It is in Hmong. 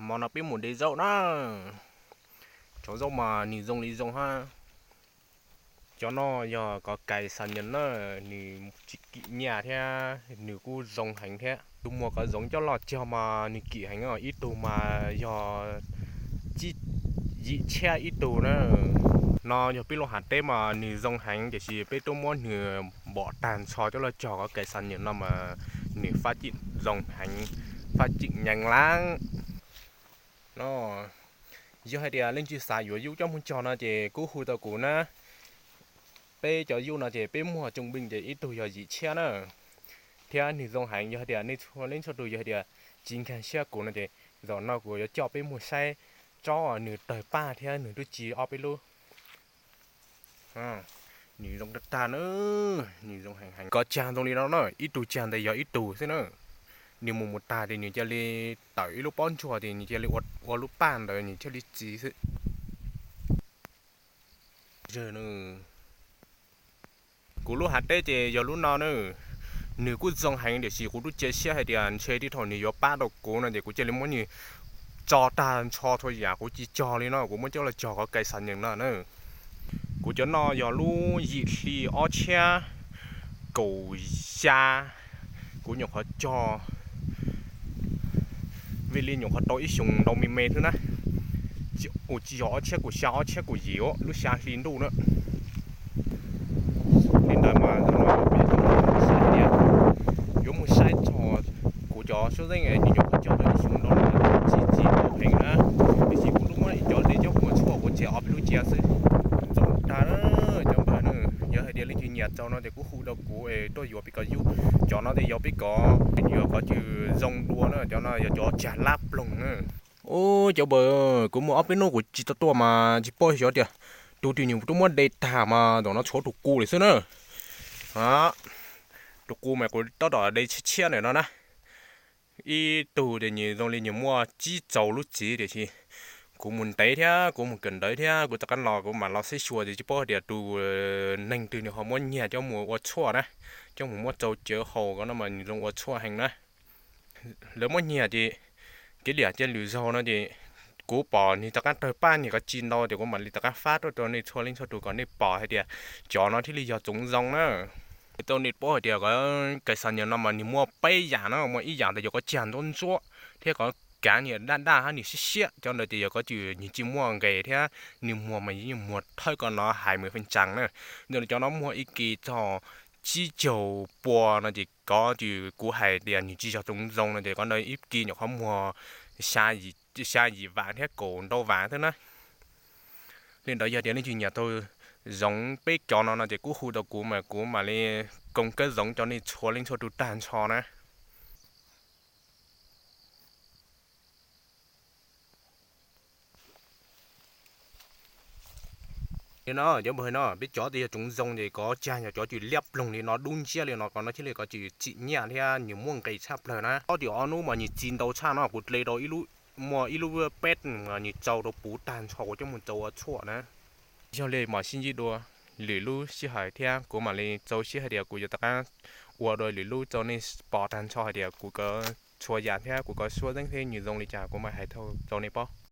Hmo no peb mus de zaub na. Cov zaub mas nws zoo li zoo hab. Cov no yog kov kais xam nyas na, nws tsis kim nyaj thiab nws kuj zoo heev thiab. Tus muag kov zoov coj los cog mas nws kim heev, ib tug mas yog yim txhiab ib tug na. No yog peb lub hav teb mas nws zoo heev, tiam sis peb twb muab nws npom tag nrho coj los cog kov kais xam nyas no mas nws fab cim zoo heev, fab cim nyees lawm. No, yog hais tias leej twg xav yuav yub coj mus cog no ces kuj hu tau kuv na. Peb cov yub no ces peb muag tsoo npeej ces ib tug yog yim txhiab na, thiab nws zoo heev. Yog hais tias nej txhua leej txhua tus yog hais tias tsis nkag siab kuv no ces zaum no kuv yuav coj peb mus saib tsob nws tawg paj thiab nws twb tsis ob peb lub. Nws zoo tag tag na, nws zoo heev heev. Kov cag zoo li no na, ib tug cag ntawd yog ib tug xwb na. Nws mus mus tag ces nws cia li tawm ib lub pob ntsuag ces nws cia li ua lub paj ntawd nws thiaj li txi xwb. Kuv lub hav teb ces yog lub no na. Nws kuj zoo heev tiam sis kuv twb cia siab hais tias ntshe tej thaum nws yuav pab tau kuv no ces kuv cia li muab nws tso tag nrho txhua yam, kuv tsis cog li no, kuv muab coj los cog kov kais xam nyas no na. Kuv cov no yog lub yim hli ob txhiab kaum xya, kuv nyuam qhuav cog, vim li nyuam qhuav tau ib xyoos ntau me me xwb na. Tsis yog ob txhiab kaum xya, ob txhiab kaum yim lub xya hli ntuj na. Li ntawd mas yuav mus saib txog kuv cov suab zeej nws nyuam qhuav cog tau ib xyoos ntau tsis txi tau heev na. Tiam sis kuv twb muab cov de coj mus ua tshuaj kuv tseg ob peb lub cia xwb. Zoo tag cov npawg na, yog hais tias leej twg nyiam txaus no ces kuj hu rau kuv es tuaj yuav peb cov yub. Cov no ces yog peb cov, yog kov cws zoo dua na, cov no yog cov cag lab ploog na. Ub, cov npawg, kuv mus ob peb hnub kuv tsis tau tuaj mas tsis paub xyov tias tus twg nws twb muab de tag mas zaum no tshuav tus qus lawm xwb na. Tus qus mas kuv tab tom de tshiab tshiab ntawm no na. Ib tug ces nws zoo li nws muaj tsib rau lub txiv tiam sis kuv mus ntev thiab kuv mus kawm ntawv thiab kuv rov qab los kuv mam los saib xyuas ces tsis paub tias tus neeg twg nws ho muab nyiag coj mus ua tshuaj na, coj mus muab rau cawv haus ko no mas nws zoo ua tshuaj heev na. Lawv muab nyiag ces kev liam cia lwm zaug no ces kuv pom nws rov qab tawg paj nws kov tsis ntau ces kuv mam li rov qab fab tuaj rau nej txhua leej txhua tus kom nej pom hais tias cov no thiaj li yog tsoov zoo na. Tau nej paub hais tias kov kais xam nyas no mas nws muaj peb yam na, muaj ib yam ntawd yog kov cag ntsuab ntsuab thiab kov kav nws daj daj hab nws siab siab, cov ntawd ces yog kov cws nws tsis muaj nqes thiab nws muag mas yeej muag thawj ko no hais mws feej tsaas na. Ntawm cov no muag ib kis txog tsib caug pua no ces kov cws kuv hais tias nws tsis yog tsoov zoo no ces kov ntawd ib kis nyuam qhuav muag xya yim vas thiab kaum ntau vas xwb na. Li ntawd yog tias leej twg nyiam tau zoov peb cov no no ces kuj hu rau kuv mas kuv mam li koom kab zoov cov nej txhua leej txhua tus tag nrho na. Li no cov npawg no peb cov twb yog tsoov zoo ces kov cag yog cov cws liab ploog li no dub ntsiab li no ko no thiaj li kov cws tsim nyaj thiab nws muaj nqis tshaj plawg na. Ob tim ob hnub mas nws txi ntau tshaj no kuv dle rau ib lub, muaj ib lub peb mas nws tsau rau puv tag nrho kuv coj mus tsau ua tshuaj na. Yog li mam sib ntsib dua lwm lub sij hawm thiab kuv mam li txaus siab hais tias kuv yuav rov qab ua dua lwm lub rau nej pom tag nrho hais tias kuv kov txhua yam thiab kuv kov suab zeeb thiab nws zoo li cas kuv mam hais tau rau nej paub.